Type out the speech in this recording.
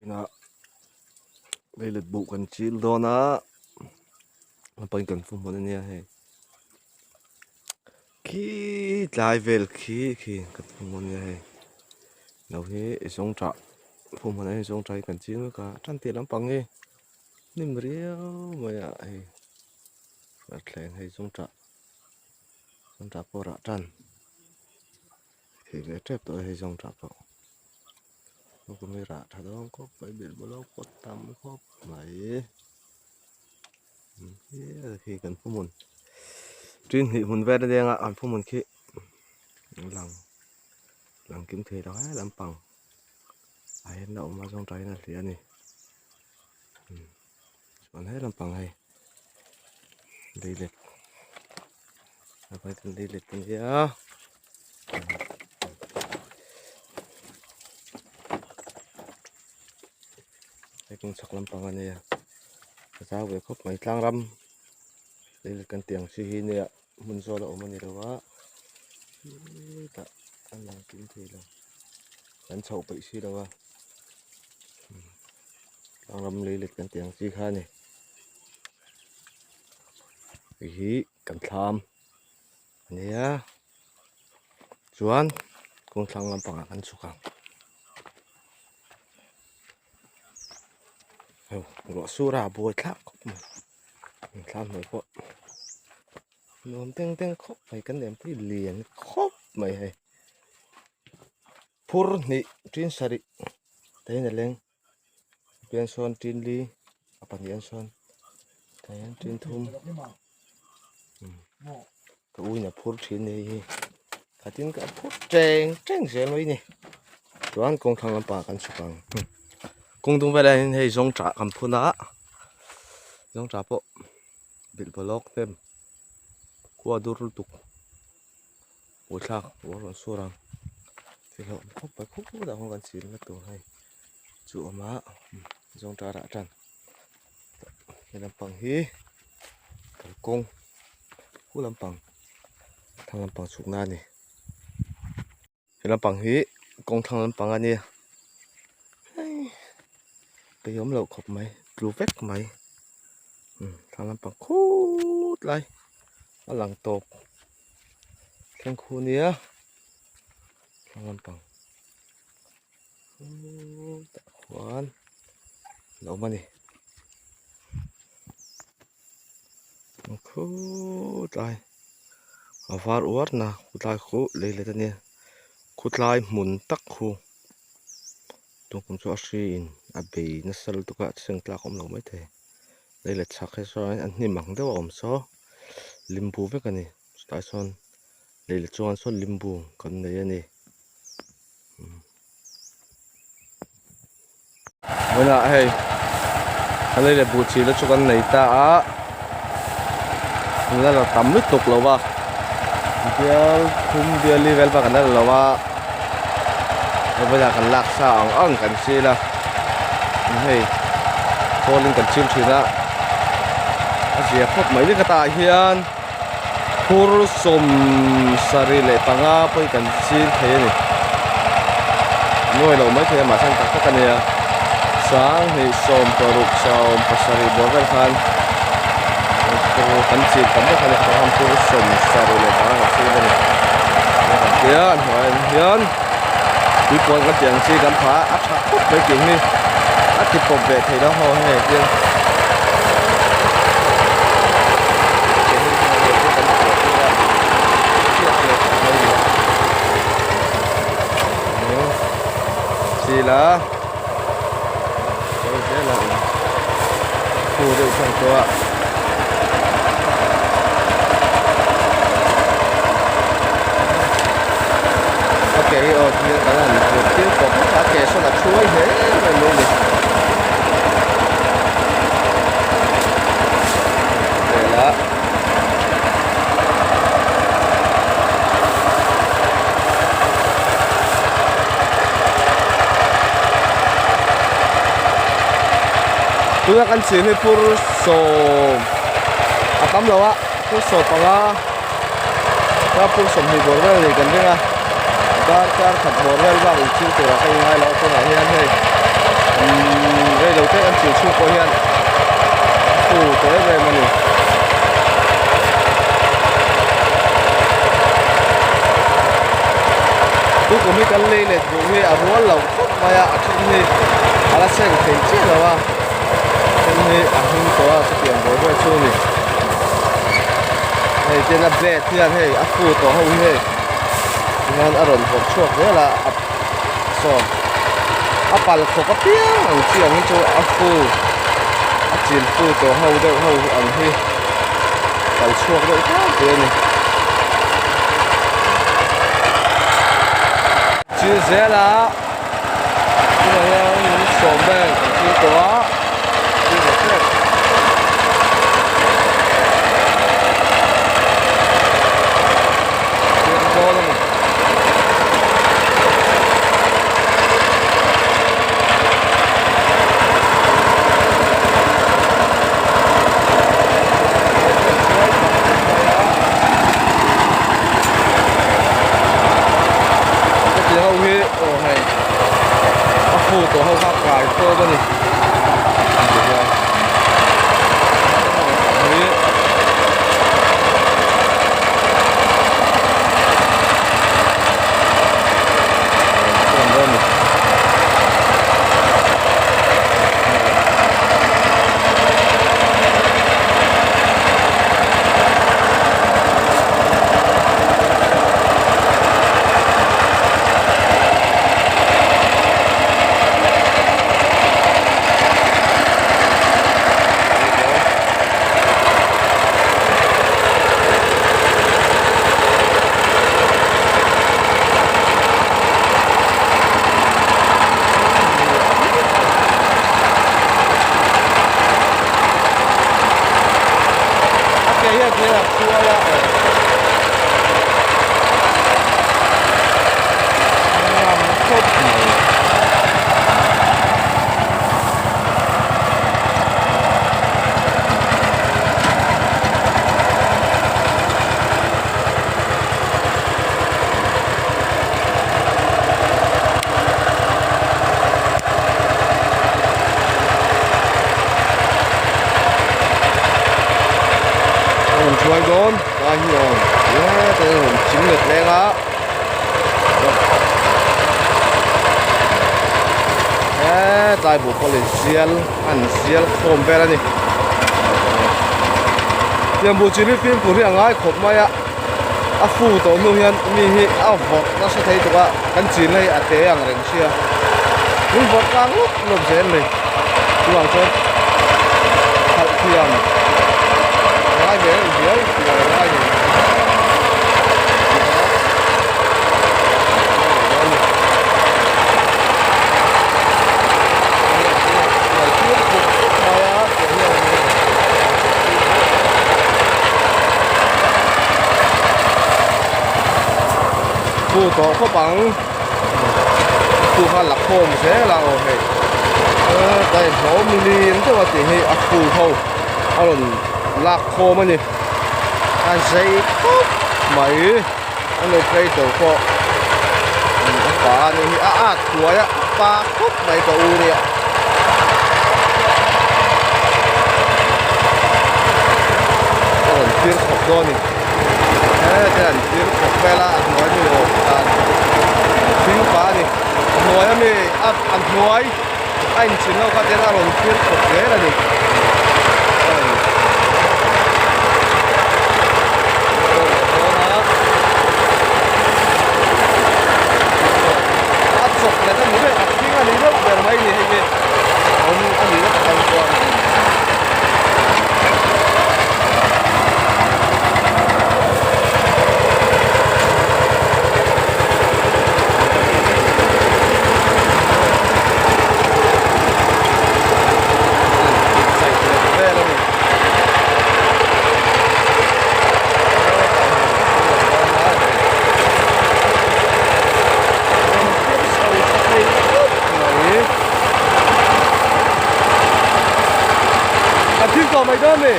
Inah leilet buh kan chil dawn a naupang kan fu hmun ania hei khi tlai vel khi khi kan fu hmun ania hei lo hi zawng tah fu hmun ah hian zawng tah hi kan chil mek a tan tih lampang hi hnim riau mai a hei thleng hei zawng tah zawng tah pawh rah tan thei ve tep tawh a hei zawng tah pawh. Kawmir ah tha dawn khawp mai bilhbul a pawt tam khawp mai khi kan pu hmun tin hnih hmun vel a leng a an pu hmun khi lang lang kim thei lo he lampang ah hian a awm a zawng taiin a hliah a ni chuan he lampang hei leilet leilet a nia. Hei kawng chhak lampang a nia a zau ve khawp mai tlang ram leilet kan tih ang chi hi nia hmun zawl a awm a ni lo a hetah a lang kim thei lo kan chhoh peih si lo a tlang ram leilet kan tih ang chi kha a ni hei hi kan thlam a nia. Chuan kawng thlang lampangah kan chhuk ang hei ruah sur a buai thlak khawp mai thlam hnuai pawh nuam teng teng khawp mai kan nem pui lian khawp mai hei phur hnih tin sarih te in a leng pian sawn tin li a pahnih an sawn tah hian tin thum ka u in a phur thin a ni hei hi khatin ka phur teng teng zel mai a ni chuan kawng thlang lampang ah kan chhuk ang kawng dung velah hian hei zawng tah kan phun a zawng tah pawh bilh bawlawk hnem khua dur lutuk buaithlak a rawn sur ang thil hlauhawm khawp mai khawp ah khawn kan chil na tur hei chu a awm a zawng tah rah tan he lampang hi kalkawng khu lampang thlang lampang chhuk na a ni he lampang hi kawng thlang lampang a nia hei peihawm loh khawp mai tlu vek mai thlang lampang khut lai a lang tawp thleng khu nia thlang lampang tah khuan a awm a ni khutlai a var uar na khutlai khu lei let a nia khutlai hmun tak khu tun chu a hriin a bei nasa lutuk a seng tlak a awm lo maithei lei let chhak hi chuan a hnim ang deuh a awm saw limbu vek a ni chutah sawn lei let chungah sawn limbu kan nei a ni. Tunah hei a lei leh buh chil te chu kan nei ta a kan la la tam lutuk lo va bial thum bial li vel bak kan la la lo a hei bulah kan lak sa ang ang kan chil a hei khawl in kan chil thin a a zia khawp mai ni ka tah hian phur sawm sarih leh panga pawh hi kan chil thei a ni nuai loh mai thei a mahse tak tak a nia sanghnih sawm paruk sawm pasarih bawr vel khan kan chil tam vek a ni khan phur sawm sarih leh panga kan chil a ni hian hnuaiah hian tuipuan kan tih ang chi kan phah a a tha khawp mai tih hi a ti pawp ve thei lo ho hei hian. Sila khu deuh thang tawh a a ke hi aw thil kan han hmuh thil tawp a ke sawn a thuai hle mai mai a ni velah tuna kan chhir hi phur sawm a tam lo a phur sawm panga ka phur sawmhnih bawr vel a ni kan ring a darkar khat bawr vel bak inchhir turah ka inngai lo a tunah hian hei. chil chhung pawh hian a fu tawh em em a ni. Tukum hi kan lei let duh hi a rual lo khawp mai a, a then hi a la seng thei chiah lo a, a then hi a hming tawh a chutiang buai buai chu a ni. Hei tin a blade hian hei a fu tawh ho hi hei tihian a rawn vawrh chhuak zel a a saw a pal khawk apiang ang chi ang hi chu a fu a chin fu tawh ho deuh ho ang hi kal chhuak deuh tlang pui a ni. Chil zel a tunah hian min sawm vel kan chil tawh a chil ve tep. Chil dawn a ni. Heti ho hi aw hei a fu tawh ho kha kai khawm a ni tihian hi A ke hian thil a khuai a aw. Ngam khawp mai. A rawn hruai dawn lai hi awm hetah hian a rawn ching let leng a hetlai buh pawh leh zial an zial khawm vel a ni tiang buh chi hi fimkhur hi a ngai khawp mai a a fu tawh hnu hian mi hi a vawrh nasa thei tuk a kan chin na hi a te ang reng sia min vawrh tlang lawp lawp zel mai chuvang chuan khalh thiam ngai ve reuh viau tih a ngai ve. Fu tawh khawp ang fu kha la khawm zel a aw hei tlai hlawm lim deuh a tih hi a fu ho a rawn lak khawm a ni a zei khawp mai an lo play tawh pawh a pa a nih hi a at huai a pa khawp mai ka u nia. A rawn tir khawp dawn a ni hete an tir khawp vel a a hnuai mi awm tan thing pa a ni a hnuai ami a a hnuai a inchhin ho kha ten a rawn tir khawp zel a ni. A chawp let a ni reng a thing a ni deuh ber mai ni hei hi awm a ni vek ang chuan. Vel a ni. A thil tawh mai dawn ni.